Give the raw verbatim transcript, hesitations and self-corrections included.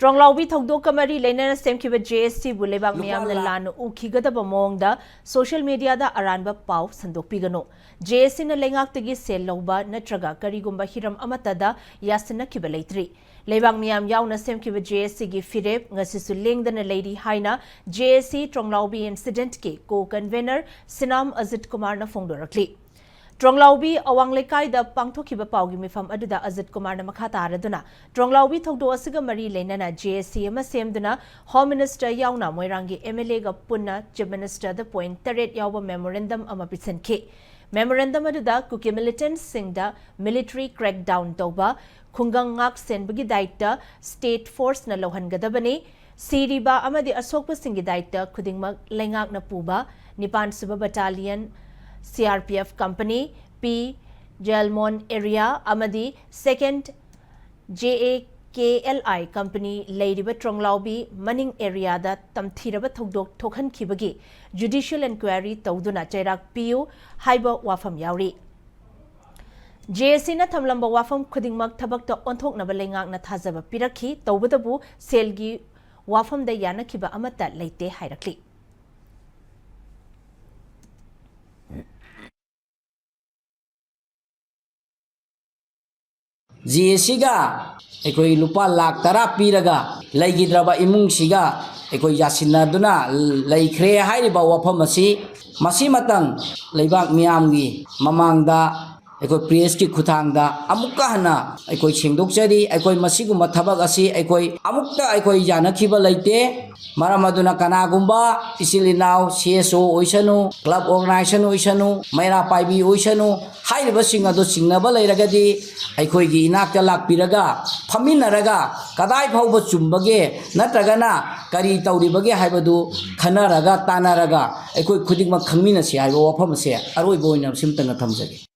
ꯇ꯭ꯔꯣꯡꯂꯥꯎꯕꯤ ꯊꯧꯗꯣꯛꯀ ꯃꯔꯤ ꯂꯩꯅꯅ ꯁꯦꯝꯈꯤꯕ ꯖꯦ ꯑꯦꯁ ꯁꯤꯕꯨ ꯂꯩꯕꯥꯛ ꯂꯨꯄꯥ ꯃꯤꯌꯥꯝꯅ ꯂꯥꯈ ꯂꯥꯟꯅ ꯎꯈꯤꯒꯗꯕ ꯃꯑꯣꯡꯗ ꯁꯣꯁꯤꯌꯦꯜ ꯃꯤꯗꯤꯌꯥꯗ ꯑꯔꯥꯟꯕ ꯄꯥꯎ ꯁꯟꯗꯣꯛꯄꯤꯒꯅꯨ꯫ ꯖꯦ ꯑꯦꯁ ꯁꯤꯅ ꯂꯩꯉꯥꯛꯇꯒꯤ ꯁꯦꯜ ꯂꯧꯕ ꯅꯠꯇ꯭ꯔꯒ ꯀꯔꯤꯒꯨꯝꯕ ꯍꯤꯔꯝ ꯑꯃꯠꯇꯗ ꯌꯥꯁꯤꯟꯅꯈꯤꯕ ꯂꯩꯇ꯭ꯔꯤ꯫ ꯂꯩꯕꯥꯛ ꯃꯤꯌꯥꯝ ꯌꯥꯎꯅ ꯁꯦꯝꯈꯤꯕ ꯖꯦ ꯑꯦꯁ ꯁꯤꯒꯤ ꯐꯤꯔꯦꯞ ꯉꯁꯤꯁꯨ ꯂꯦꯡꯗꯅ ꯂꯩꯔꯤ ꯍꯥꯏꯅ ꯖꯦ ꯑꯦꯁ ꯁꯤ ꯇ꯭ꯔꯣꯡꯂꯥꯎꯕꯤ ꯏꯟꯁꯤꯗꯦꯟꯠꯀꯤ ꯀꯣ ꯀꯟꯚꯦꯅꯔ ꯁꯤꯅꯥꯝ ꯑꯖꯤꯠ ꯀꯨꯃꯥꯔꯅ ꯐꯣꯡꯗꯣꯔꯛꯂꯤ꯫ ꯇ꯭ꯔꯣꯡꯂꯥꯎꯕꯤ ꯑꯋꯥꯡ ꯂꯩꯀꯥꯏꯗ ꯄꯥꯡꯊꯣꯛꯈꯤꯕ ꯄꯥꯎꯒꯤ ꯃꯤꯐꯝ ꯑꯗꯨꯗ ꯑꯖꯤꯠ ꯀꯨꯃꯥꯔꯅ ꯃꯈꯥ ꯇꯥꯔꯗꯨꯅ, ꯇ꯭ꯔꯣꯡꯂꯥꯎꯕꯤ ꯊꯧꯗꯣꯛ ꯑꯁꯤꯒ ꯃꯔꯤ ꯂꯩꯅꯅ ꯖꯦ ꯑꯦꯁ ꯁꯤ ꯑꯃ ꯁꯦꯝꯗꯨꯅ ꯍꯣꯝ ꯃꯤꯅꯤꯁꯇꯔ ꯌꯥꯎꯅ ꯃꯣꯏꯔꯥꯡꯒꯤ ꯑꯦꯝ ꯑꯦꯜ ꯑꯦꯒ ꯄꯨꯟꯅ ꯆꯤꯐ ꯃꯤꯅꯤꯁꯇꯔꯗ ꯄꯣꯏꯟꯠ ꯇꯔꯦꯠ ꯌꯥꯎꯕ ꯃꯦꯃꯣꯔꯦꯟꯗꯝ ꯑꯃ ꯄꯤꯁꯤꯟꯈꯤ꯫ ꯃꯦꯃꯣꯔꯦꯟꯗꯝ ꯑꯗꯨꯗ ꯀꯨꯀꯤ ꯃꯤꯂꯤꯇꯦꯟꯠꯁꯤꯡꯗ ꯃꯤꯂꯤꯇꯔꯤ ꯀ꯭ꯔꯦꯛꯗꯥꯎꯟ ꯇꯧꯕ, ꯈꯨꯡꯒꯪ ꯉꯥꯛ ꯁꯦꯟꯕꯒꯤ ꯗꯥꯏꯇ ꯁ꯭ꯇꯦꯠ ꯐꯣꯔꯁꯅ ꯂꯧꯍꯟꯒꯗꯕꯅꯤ, ꯁꯤꯔꯤꯕ ꯑꯃꯗꯤ ꯑꯁꯣꯛꯄꯁꯤꯡꯒꯤ ꯗꯥꯏꯇ ꯈꯨꯗꯤꯡꯃꯛ ꯂꯩꯉꯥꯛꯅ ꯄꯨꯕ, ꯅꯤꯄꯥꯟ ꯁꯨꯕ battalion C R P F company, P Jelmon area ꯑꯃꯗꯤ ꯁꯦꯀꯦꯟ J A K L I company ꯂꯩꯔꯤꯕ ꯇ꯭ꯔꯣꯡꯂꯥꯎꯕꯤ ꯃꯅꯤꯡ ꯑꯦꯔꯤꯌꯥꯗ ꯇꯝꯊꯤꯔꯕ ꯊꯧꯗꯣꯛ ꯊꯣꯛꯍꯟꯈꯤꯕꯒꯤ ꯖꯨꯗꯤꯁꯤꯌꯦꯜ ꯏꯟꯀ꯭ꯋꯥꯏꯔꯤ ꯇꯧꯗꯨꯅ ꯆꯩꯔꯥꯛ ꯄꯤꯌꯨ ꯍꯥꯏꯕ ꯋꯥꯐꯝ ꯌꯥꯎꯔꯤ꯫ ꯖꯦ ꯑꯦꯁ ꯁꯤꯅ ꯊꯝꯂꯝꯕ ꯋꯥꯐꯝ ꯈꯨꯗꯤꯡꯃꯛ ꯊꯕꯛꯇ ꯑꯣꯟꯊꯣꯛꯅꯕ ꯂꯩꯉꯥꯛꯅ ꯊꯥꯖꯕ ꯄꯤꯔꯛꯈꯤ, ꯇꯧꯕꯇꯕꯨ ꯁꯦꯜꯒꯤ ꯋꯥꯐꯝꯗ ꯌꯥꯅꯈꯤꯕ ꯑꯃꯠꯇ ꯂꯩꯇꯦ ꯍꯥꯏꯔꯛꯂꯤ꯫ ꯖꯤ ꯑꯦ ꯁꯤꯒ ꯑꯩꯈꯣꯏ ꯂꯨꯄꯥ ꯂꯥꯈ ꯇꯔꯥ ꯄꯤꯔꯒ ꯂꯩꯈꯤꯗ꯭ꯔꯕ ꯏꯃꯨꯡꯁꯤꯒ ꯑꯩꯈꯣꯏ ꯌꯥꯁꯤꯟꯅꯗꯨꯅ ꯂꯩꯈ꯭ꯔꯦ ꯍꯥꯏꯔꯤꯕ ꯋꯥꯐꯝ ꯑꯁꯤ ꯃꯁꯤꯃꯇꯪ ꯂꯩꯕꯥꯛ ꯃꯤꯌꯥꯝꯒꯤ ꯃꯃꯥꯡꯗ ꯑꯩꯈꯣꯏ ꯄ꯭ꯔꯦꯁꯀꯤ ꯈꯨꯠꯊꯥꯡꯗ ꯑꯃꯨꯛꯀ ꯍꯟꯅ ꯑꯩꯈꯣꯏ ꯁꯦꯡꯗꯣꯛꯆꯔꯤ꯫ ꯑꯩꯈꯣꯏ ꯃꯁꯤꯒꯨꯝꯕ ꯊꯕꯛ ꯑꯁꯤ ꯑꯩꯈꯣꯏ ꯑꯃꯨꯛꯇ ꯑꯩꯈꯣꯏ ꯌꯥꯅꯈꯤꯕ ꯂꯩꯇꯦ꯫ ꯃꯔꯝ ꯑꯗꯨꯅ ꯀꯅꯥꯒꯨꯝꯕ ꯏꯆꯤꯜ ꯏꯅꯥꯎ ꯁꯤ ꯑꯦꯁ ꯑꯣ ꯑꯣꯏꯁꯅꯨ, ꯀ꯭ꯂꯕ ꯑꯣꯔꯒꯅꯥꯏꯖꯦꯁꯟ ꯑꯣꯏꯁꯅꯨ, ꯃꯩꯔꯥ ꯄꯥꯏꯕꯤ ꯑꯣꯏꯁꯅꯨ, ꯍꯥꯏꯔꯤꯕꯁꯤꯡ ꯑꯗꯨ ꯆꯤꯡꯅꯕ ꯂꯩꯔꯒꯗꯤ ꯑꯩꯈꯣꯏꯒꯤ ꯏꯅꯥꯛꯇ ꯂꯥꯛꯄꯤꯔꯒ ꯐꯝꯃꯤꯟꯅꯔꯒ ꯀꯗꯥꯏ ꯐꯥꯎꯕ ꯆꯨꯝꯕꯒꯦ ꯅꯠꯇ꯭ꯔꯒꯅ ꯀꯔꯤ ꯇꯧꯔꯤꯕꯒꯦ ꯍꯥꯏꯕꯗꯨ ꯈꯟꯅꯔꯒ ꯇꯥꯟꯅꯔꯒ ꯑꯩꯈꯣꯏ ꯈꯨꯗꯤꯡꯃꯛ ꯈꯪꯃꯤꯟꯅꯁꯤ ꯍꯥꯏꯕ ꯋꯥꯐꯝ ꯑꯁꯦ ꯑꯔꯣꯏꯕ ꯑꯣꯏꯅ ꯁꯤꯝꯇꯪꯒ ꯊꯝꯖꯒꯦ꯫